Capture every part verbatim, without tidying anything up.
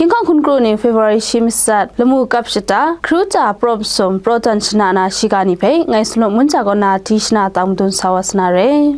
Ginhkawng hkun kru ning February shi matsat, lamu kap shata, Hkru ta Prom Sum, Proton shana na shiga ni hpe, ngai Salum Munja kaw na di shana tang madun sa wa sa na re.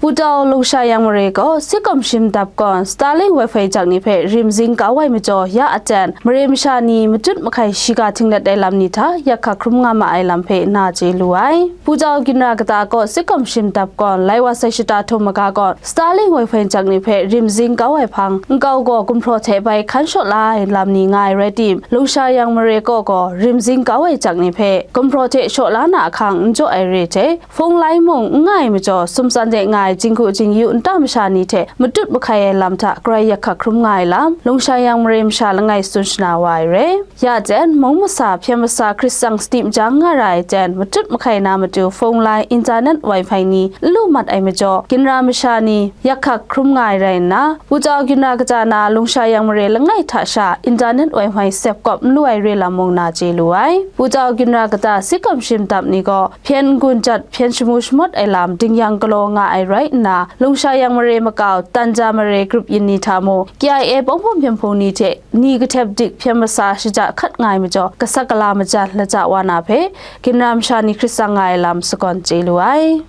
Pudau Lungsha Yang Mare gaw Sikum Shim Dap Kawn Starlink Wi-Fi jak ni hpe rimzing kau ai majaw ya aten, mare masha ni matut mahkai shiga htinglet ai lam ni hta yak hkak hkrum nga ma ai lam hpe na chye lu ai. Pudau ginra kata gaw Sikum Shim Dap Kawn lai wa sai shata htum maga gaw Starlink Wi-Fi jak ni hpe rimzing kau ai hpang, nkau gaw gumhpraw hte bai hkan shaw la ai lam ni nga ai rai tim, Lungsha Yang Mare kaw gaw rimzing kau ai jak ni hpe gumhpraw hte shaw la na ahkang n jaw ai re hte, phone line mung n nga ai majaw, sumtsan de nga ai jinghku jingyu nta masha ni hte matut mahkai ai lam hta grai yak hkak hkrum nga ai lam, Lungsha Yang Mare masha langai tsun shana wa ai re. Ya jen, mung masa, hpyen masa, hkrit tsang sadi majang nga ra ai jen, matut mahkai na matu phone line, internet, wifi ni n lu mat ai majaw, ginra masha ni yak hkak hkrum nga ai rai nna, Pudau ginra kata na Lungsha Yang Mare langai hta sha internet wifi sep kawp n lu ai re lam mung na chye lu ai. Pudau ginra kata Sikum Shim Dap ni gaw hpyen n-gun jat hpyen shamu shamawt ai lam dingyang galaw nga ai rai nna, Lungsha Yang Mare makau, Tanja Mare grup yin ni hta mung, K I A pawng hpawm hpyen hpung ni hte ni kahtep dik hpyen masa shaja hkat nga ai majaw, kasak kala majan lata wa na hpe, ginra masha ni hkrit tsang nga ai lam sagawn chye lu ai.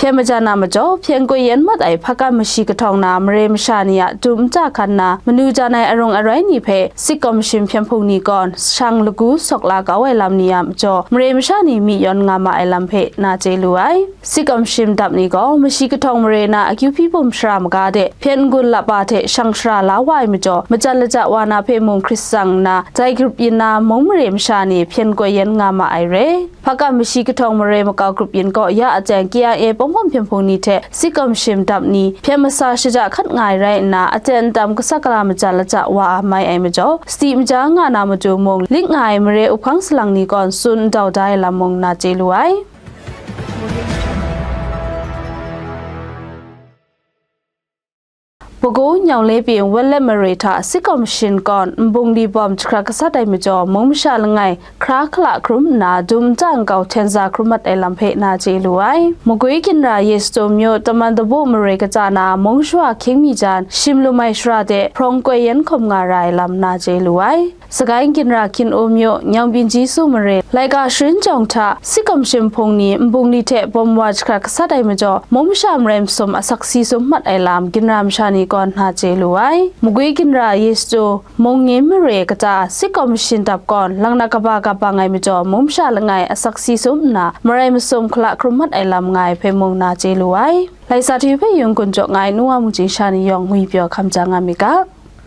Hpyen majan na majaw, hpyen koi yen mat ai hpakan mashi kahtawng na mare masha ni a dum nta hkan na manu jan ai arung arai ni hpe Sikum Shim hpyen hpung ni gaw shang lagu sawk la kau ai lam ni a majaw, mare masha ni myi yawn nga ma ai lam hpe na chye lu ai. Sikum Shim Dap ni gaw mashi kahtawng mare na akyu hpyi bum shara maga de hpyen n-gun lap wa hte shang shara la wa ai majaw, majan lata wa na hpe mung hkrit tsang nna, dai grup yin na mung mare masha ni hpyen koi yen nga ma ai re. Hpakan mashi kahtawng mare makau grup yin gaw ya aten K I A pawng hpawm hpyen hpung ni hte Sikum Shim Dap ni hpyen masa shaja hkat nga ai rai nna, aten n tam kasak kala majan lata wa a mai ai majaw, sadi maja nga na matu mung, lik nga ai mare up hkang salang ni gaw tsun ndau da ai lam mung na chye lu ai. Bago Nyawng Le pyi Wenlet mare hta Sikum Shin kawn nbung li bawm jahkrat gasat ai majaw, mung masha langai hkra hkala hkrum nna, dum nta nkau hten za hkrum mat ai lam hpe na chye lu ai. Magwi ginra Yesto myu Taman Dabo mare kata na mung shawa hkying mi jan, shim lum ai shara de hprawng koi yen hkawm nga ra ai lam na chye lu ai. Sagai ginra Hkyin-u myu Nyawng Byin Ji Su mare, laika sharin jawng hta Sikum Shin hpung ni nbung li hte bawm wa jahkrat gasat ai majaw, mung masha marai masum asak si sum mat ai lam ginra masha ni kawn na chye lu ai. Magwi ginra Yesto Mung Nge mare kata Sikum Shin Dap kawn, lang na kaba kaba ngai majaw, mung masha langai asak si sum nna, marai masum hkala hkrum mat ai lam nga ai hpe mung na chye lu ai. Lai sa hte hpe yung gun jaw nga ai nu wa mung chyingsha ni yawng ngwi pyaw hkam ja nga mi ga.